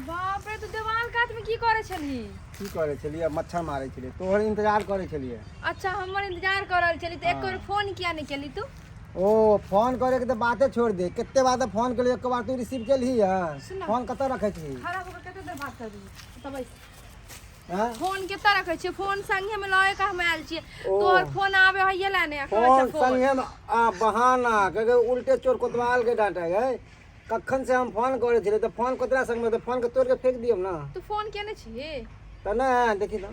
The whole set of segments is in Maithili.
बाप रे, तू देवाल कात में की करे छलही? की करे छलियै? मच्छर मारै छलियै, तोहर इंतजार करे छलियै। अच्छा, हमर इंतजार कर रहल छली? तऽ एक बेर फोन किया नहि केली तू? ओ फोन करे के तऽ बाते छोड़ दे। कते बार तऽ फोन केलियै, एक बार तू रिसीव केलही हँ? सुन ना। फोन कतऽ रखै छी? खड़ा होकर कते देर बात करबी? तब बैस। हँ? फोन कतऽ रखै छियै? फोन संगे में लए के हम आयल छियै। ओ। तोहर फोन आबे हइये ला ने अखन। फोन अच्छा, फोन संगे में आ बहाना के उल्टे चोर कोतवाल के डांटे गए। कखन से हम फोन करे छलियै तऽ फोन कतरा संग में तऽ फोन के तोड़ के फेंक दियौ ना। तू फोन केने छी? तऽ नहि, देखी तऽ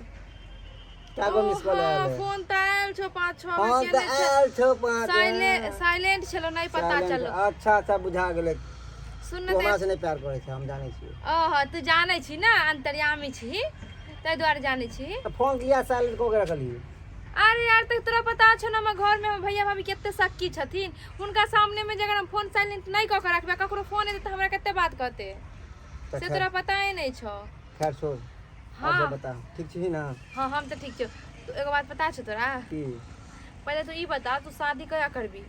कए गो मिस कॉल आयल है। फोन तऽ आयल छौ 5-6 बेर। फोन केने तऽ छै। आयल छौ 5। साइलेंट साइलेंट छलो, नहि पता Silent। चलो। अच्छा अच्छा, बुझा गेलै। सुन तू हमरा ने। से नहि प्यार करै छै, हम जानै छियै। ओहो, तू जानै छी ने, अंतर्यामी छी, ताहि दुआरे जानै छी। तऽ फोन किया साइलेंट कऽ के रखलही? अरे यार, तऽ तोरा पता छौ ने, हमर घरमे हमर भैया भाभी कते शक्की छथिन। हुनका सामनेमे जे अगर हम फोन साइलेंट नहि कऽ के रखबै, ककरो फोन एतै तऽ हमरा कते बात कहतै। तऽ से खैर तोरा पता ही नहि छौ। खैर छोड़। हाँ। और सब बता, ठीक छी ना? हाँ, हम तऽ ठीक छियौ। तू एगो बात पता छौ तोरा? की? पहिले तू ई बता, तू शादी कहिया करबी?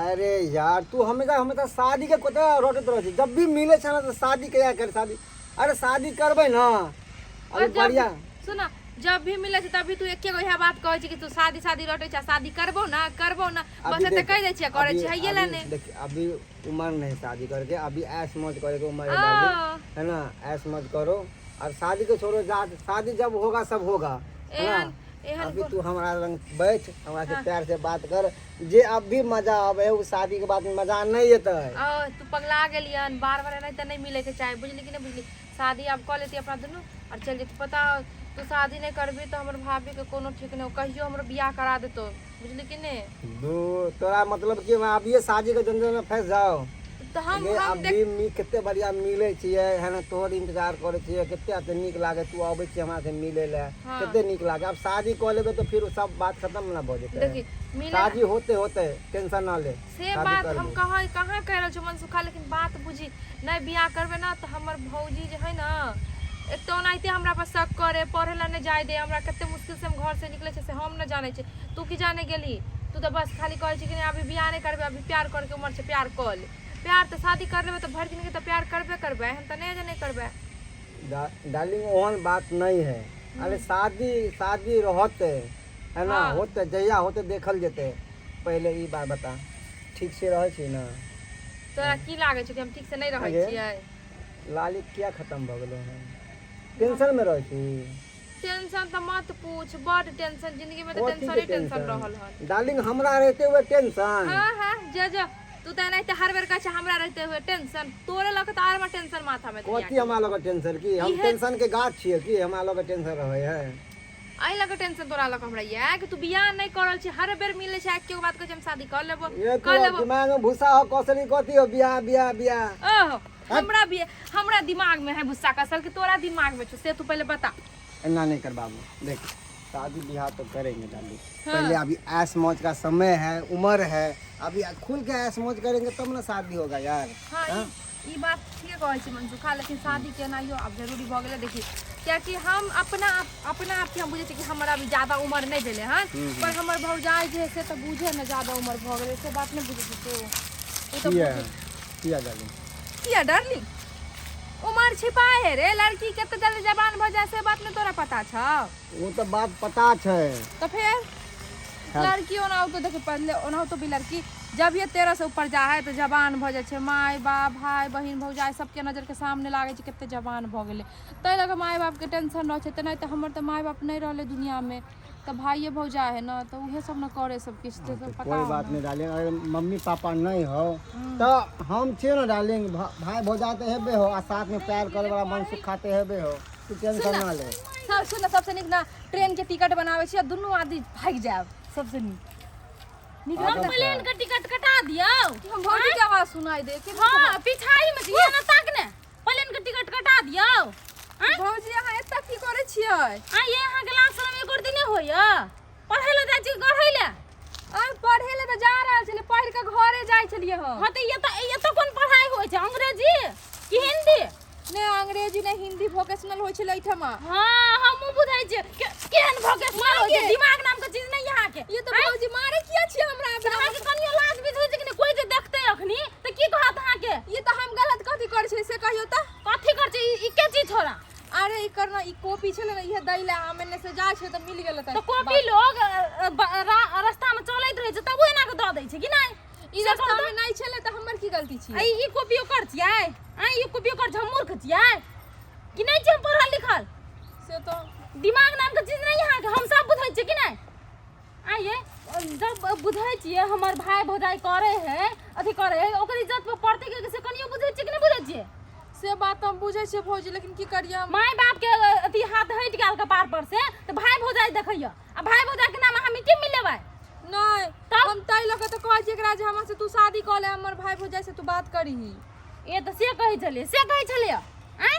अरे यार, तू हमेशा हमेशा शादी के कोता रोटैत रहै छी। जब भी मिले छै ना तऽ शादी कहिया कर, शादी। अरे शादी करबै ना अभी। और जब बढ़िया। सुन, जब भी मिले छै तभी तू एके गो इएह बात कहै छै कि तू शादी शादी रटै छै, शादी करबो ना, करबो ना। बस अभी एते देख, कहि दै छियै, करै अभी छियै हैये ला अभी ने। देख, अभी उम्र नहीं शादी करके, अभी ऐश मौज करे के उम्र है आ। डार्लिंग, है ना? ऐश मौज करो और शादी को छोड़ो। शादी जब होगा सब होगा, है ना? एहन एहन अभी तू हमारा रंग बैठ, हमरा से प्यार से बात कर। जे अब भी मजा आवे है, वो शादी के बाद मजा नहीं एतै। ओ, तू पगला गेलियन। बार बार एनाहिते नहि मिलैके चाही, बुझली कि नहि बुझली? शादी आब कऽ लेती अपना दुनू और चलि जेती। पता हौ, तू शादी नहि करबी तऽ हमर भाभीके कोनो ठीक नहि, कहियो हमरो बियाह करा देतौ, बुझली कि नहि? दू तोरा मतलब कि हम अभिये शादी के जंजल में फंस जाओ? तऽ हम ये हम अभी देख मी कते बढ़िया मिले छियै है ना, तोहर इंतजार करे छियै। कते एते नीक लागे तू अबै छियै हमरा से मिले ले। हाँ। कते नीक लागे। अब शादी कऽ लेबै तऽ फिर सब बात खत्म ना भऽ जेतै? देखी, मिले शादी होते होते, टेंशन ना ले। से शादी बात हम करबो। कहाँ कहाँ कहि रहल छी मनसुखा, लेकिन बात बुझी नहि। बियाह करबै ने तऽ हमर भौजी जे है ने, एक तऽ ओनाहिते हमरा पर शक करे, पढ़े लए नहि जाय दे हमरा। कते मुश्किल से हम घर से निकले छियै से हम नहि जानै छियै। तू की जाने गेलही? तू तऽ बस खाली कहै छी कि नहि, अभी बियाह नहि करबै, अभी प्यार करके उमर छै, प्यार कऽ ले। प्यार तऽ शादी कर लेबै तऽ भरि जिनगी तऽ प्यार करबे करबै, एहन तऽ नहि है जे नहि करबै। डार्लिंग, ओहन बात नहीं है। अरे शादी शादी रहते है ना। हाँ। होते, जहिया होते देखल जेते। पहिले ई बात बता, ठीक से रहै छी ना? तोरा की लागै छौ कि हम ठीक से नहि रहै अगे। छियै? लाली किया खत्म भऽ गेलो हन? टेंशन में रहै छी? टेंशन तऽ मत पूछ, बड टेंशन। जिंदगी में तऽ कथी टेंशन के ही टेंशन रहल हन। डार्लिंग, हमरा रहते हुए टेंशन? हाँ हाँ, जो जो, तू तऽ एनाहिते हर बेर कहै छै हमरा रहते हुए टेंशन। तोरे लऽ के तऽ आर टेंशन माथा में दुनिया कथी हमरा लग टेंशन? की हम टेंशन के गाछ छियै की हमरा लग टेंशन रहै है? एहि लऽ के टेंशन तोरा लऽ के हमरा ये कि तू बियाह नहि करल छी। हर बेर मिलै छै, एके गो बात कहै छै, हम शादी कर लेबो, ये कर तू लेबो। दिमाग में भूसा हो कौशली, कथी हो बियाह बियाह बियाह? ओहो, हमरा भी हमरा दिमाग में है भुस्सा कसल कि तोरा दिमाग में छौ, से तू पहले बता। ऐना नहीं कर बाबू। देख, शादी ब्याह तो करेंगे डाली। हाँ। पहले अभी ऐश मौज का समय है, उम्र है। अभी खुल के ऐश मौज करेंगे तब ना शादी होगा यार। हाँ, ई बात ठीके कहै छी मनसुखा, लेकिन शादी केनाइयो आब जरूरी भऽ गेलै। देखी, कियाकि हम अपना आपके हम बुझै छी कि हमर अभी ज्यादा उम्र नहि भेलै हन, पर हमर भौजाई जे है से तऽ बुझे ने ज्यादा उम्र भऽ गेलै, से बात नहि बुझै छी तू। ओ तऽ किया? बुझे। किया डाली? किया डार्लिंग? उमर छिपाए है रे? लड़की कते जल्दी जवान भऽ जाए, से बात नहि तोरा पता छौ? वो तो बात पता छै। तो फिर हाँ। लड़की ओनाहितो देखे, पहले ओनाहितो भी लड़की जब ये 13 से ऊपर जा है तऽ जवान भऽ जाइ छै। माय बाप, भाय बहिन, भौजाइ सबके नजरके सामने लागै छै कते जवान भऽ गेलै। ताहि लऽ कऽ माय बापके टेंशन रहै छै। तेनाहिते हमर तऽ माय बाप नहि रहलै दुनिआँमे, तऽ भाइये भौजाइ है ने, तऽ उहे सब ने करे सब किछु, तऽ तो पता कोई हो बात ने। नहीं डार्लिंग, अगर मम्मी पापा नहीं हो तो हम छियै ना डार्लिंग। भाई भौजा तो हेबे हो आ साथ में प्यार करे वाला मन सुखाते हेबे हो। तू टेंशन ना ले। सब सुन, सबसे नीक ना ट्रेन के टिकट बनाबै छी आ दुनू आदमी भागि जायब, सबसे नीक नीक। हम ना? प्लेन के टिकट कटा दियौ। हम भौजी के आवाज सुनाई दे के। हाँ, पिछाई में छियै ना, ताक ने, प्लेन के टिकट कटा दियौ। आँय? भौजी, अहाँ एतऽ की करै छियै? आ ये अहाँके लाज शरम एको दिन नहि होइया? पढ़ै लए जाइ छी गढ़ै लए? आइ पढ़े लए तऽ जा रहल छलियै, पढ़ि कऽ घरे जाइ छलियै हम। हाँ, तऽ एतऽ एतऽ कोन पढ़ाइ होइ छै, अंग्रेजी कि हिंदी? ने अंग्रेजी ने हिंदी वोकेशनल होइ छलै एहिठमा। हाँ, हमहूँ बुझै छियै केहन वोकेशनल होइ छै। दिमाग नाम के चीज नहि अहाँके। ये तऽ भौजी मारे किया छियै हमरा? अहाँके कनियो लाज बीज होइ छै कि नहि? कोइ जे देखतै अखनी तऽ की कहत अहाँके? ये तऽ हम गलत कथी करै छियै से कहियौ तऽ। कथी करै छै? ई के चीज छोड़ा? अरे ई करना ई कॉपी छलै ने, इहे दै लए हम एने से जाइ छै तऽ मिल गेल। तऽ कॉपी लोग रास्ता में चलैत रहै छै तबो एना के दऽ दै छै कि नहि? ई रास्ता में नहि छलै तऽ हमर की गलती छी? आ ई कॉपी ओकर छियै? आ ई कॉपी ओकर छै? हम मूर्ख छियै कि नहि छियै हम पढ़ल लिखल? से तऽ दिमाग नाम के चीज नहीं अहाँके, हम सब बुझै छियै कि नहि? आइए जब बुझै छियै हमर भाय भौजाइ करे है, अथी करे है, ओकर इज्जत पर पड़तै कि से कनियो बुझै छियै कि नहि बुझै छियै? से बात तऽ हम बुझै छियै भौजी, लेकिन की करियै हम? माय बाप के अथी हाथ हटि गेल कपार पर से तऽ भाय भौजाइ देखैया, आ भाय भौजाइ के नाम अहाँ मिट्टी मिलेबै? नहि। तब? हम ताहि लऽ कऽ तऽ कहै छियै एकरा जे हमरा से तू शादी कऽ ले, हमर भाय भौजाइ से तू बात करही। ए तऽ से कहै छलियै, से कहै छलियै आँय?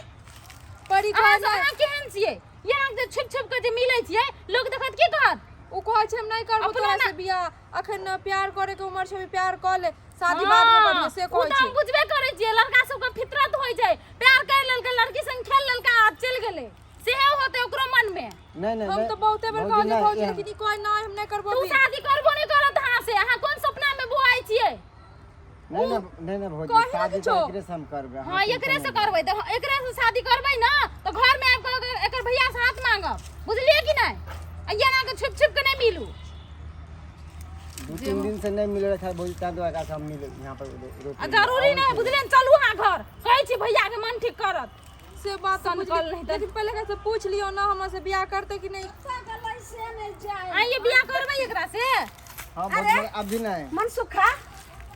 पर ई अहाँ कहै सब नहि। अहाँ केहन छियै? यहाँ जे छुप छुप के जे मिलै छियै, लोक देखत की कहत? ओ कहै छै हम नहि करबो अपना तोरा से ना- बियाह, अखन न प्यार करे के उमर छै, अभी प्यार कऽ ले, शादी बाद में करिहे, से उ कहै तऽ हम छै। बुझबे करै छियै, लड़का सबके फितरत होइ छै, प्यार कर लेलकै लड़की संग, खेल लेलकै आ चलि गेलै, सेहे होतै ओकरो मन में। नहीं नहीं हम नहीं, तऽ बहुते बेर भौजी कहलियै नहीं, भौजी, एहन- लेकिन ई कहै नहि, हम नहि करबो तू अभी। शादी करबो नहि करत अहाँ से, अहाँ कोन सपना में बोआइ छियै? नहीं नहीं नहीं नहीं भौजी, कही ना शादी किछो। तऽ एकरे से हम करबै। हाँ, एकरे से करबै तऽ एकरे से शादी करबै ना तऽ घर में आबि कऽ एकर भैया से हाथ मांगब, बुझलियै कि नहि? आ एना के छुप छुप के नहि मिलू। 2-3 दिन से नहीं मिल रहा था भौजी, ताहि दुआरे से हम मिले यहाँ पर रोटी। आ जरूरी नहि, बुझलियै ने? चलू अहाँ घर, कहै छी भैया के मन ठीक करत। से बात तऽ सनकल बुझलियै, नहि तऽ- लेकिन पहिले एकरा से पूछ लियौ ना हमरा से बियाह करतै कि नहि। आइए बियाह करबै एकरा से? हाँ भौजी, अभी नहीं। मनसुखा,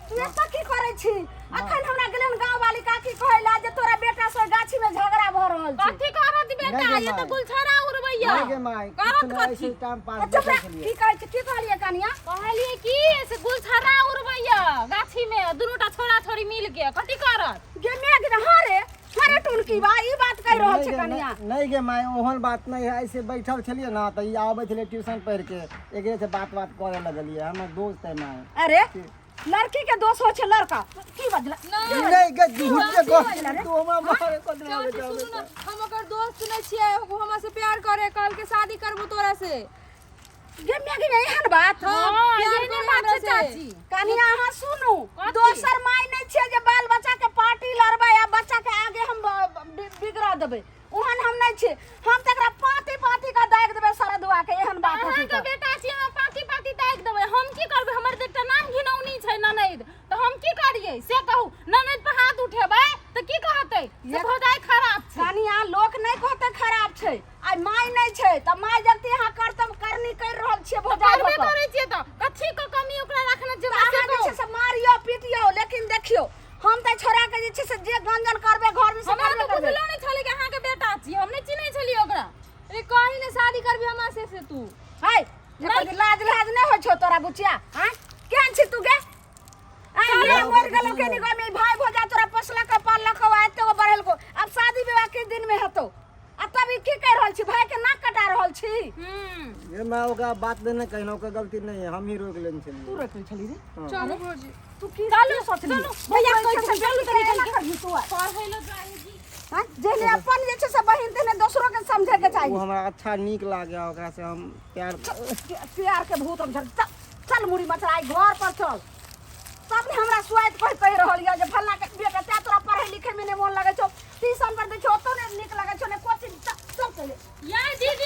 तू एतऽ की करै छी? अखन हमरा गेलन गाँव वाली काकी कहैला जे तोरा बेटा से गाछी में झगड़ा भऽ रहल छै। कथी करत बेटा? नहि गे ये तऽ माय। गुलछड़ा उड़बैया। नहीं गे माय, करत किछु नहीं, कथी? ऐसे टाइम पास चुप बैठल रह। छलियै। की कहै छी? की कहलियै कनिया? कहलियै की से गुलछड़ा उड़बैया गाछी में दुनूटा छोरा छोरी मिल के, कथी करत? गे मेघ, हाँ रे, हाँ रे टुनकी बा, ई बात कहि रहल छै नहीं गे, कनिया? नहीं गे माय, ओहन बात नहीं है, ऐसे बैठल छलियै ना तऽ ई आबै छलै ट्यूशन पढ़ि के, एकरे से बात बात करे लगलियै, हमर दोस्त है माय। अरे लड़की के दोष हो छै, लड़का की बजला? नहीं गे, झूठ के कह तू, हमरा मारे को देना। चाची सुनू ना, हम ओकर दोस्त नहि छियै, ओ हमरा से प्यार करे, कहलकै शादी करबो तोरा से। गे मेघ, एहन बात? हाँ, हाँ, प्यार एहने करे बात हमरा छै से। चाची। कनिया अहाँ सुनू। कथी? दोसर माय नहि छियै जे बाल बच्चा के पार्टी लड़बै आ बच्चा के आगे हम बिगड़ देबै, ओहन हम नहि छियै। हम तऽ एकरा पाँति पाँति के दागि देबै सरदुआ के, एहन बात होतै अहाँके तऽ। बेटा छी, अहाँ पाँति पाँति ताकि देबै, हम की करबै? हमर तऽ एकटा नाम घिनौनी छै ननैद, तऽ हम की करियै से कहू? ननैद पर हाथ उठेबै तऽ की कहतै से भौजाइ खराब छै? कनिया, लोक नहि कहतै खराब छै, आइ माय नहि छै तऽ माय जगती अहाँ करतब करनी करि रहल छियै भौजाइ करबे भऽ कऽ। करै छियै तऽ कथी के कमी ओकरा रखने छै तऽ अहाँ से जे कहू? छै से मारियौ पीटियौ, लेकिन देखियौ हम तऽ छोड़ा के जे छै से जे गंजन करबै घर में से हमरा करबे तऽ करबै। बुझलो नहि छलै कि अहाँके बेटा छी, हम नहि चिन्है छलियै ओकरा। अरे कही ने शादी करबी हमरा से से तू? है एको लाज लाज नहि होइ छौ तोरा बुचिया? आँय, केहन छी तू गे? आँय, मैं मर गेलौ के निगम में भाई भौजा तोरा पोसलक पाललक आ एते गो बढ़ेलको, आब शादी विवाह के दिन में हेतौ आ तब ई की कहि रहल छी? भाई के नाक कटा रहल छी। ये मैं ओकरा बात नहीं कहना, ओकर गलती नहीं है, हम ही रोक लेने छलियै। तू रोकल छली रे? चलू भौजी। तू की चलू, की सोचली? चलू, भैया कहै छथिन, चलू तऽ निकलि के। करही तू आइ? पढ़ै लए जाइ छी। हाँ, जेहने अपन जे छै से बहिन तेहने दोसरो के समझे के चाही। वो हमरा अच्छा नीक लागे, ओकरा से हम प्यार प्यार के भूत हम चल चल मुड़ी मचराई घर पर चल, तब ने हमरा सुआइत कहि कहि रहल यऽ जे फल्ला के बेटा तें तोरा पढ़ै लिखै में नहि मोन लगै छौ, ट्यूशन पर दै छौ ओतौ नहि नीक लगै छौ, ने कोचिंग, चल चल पहिले। यार दीदी।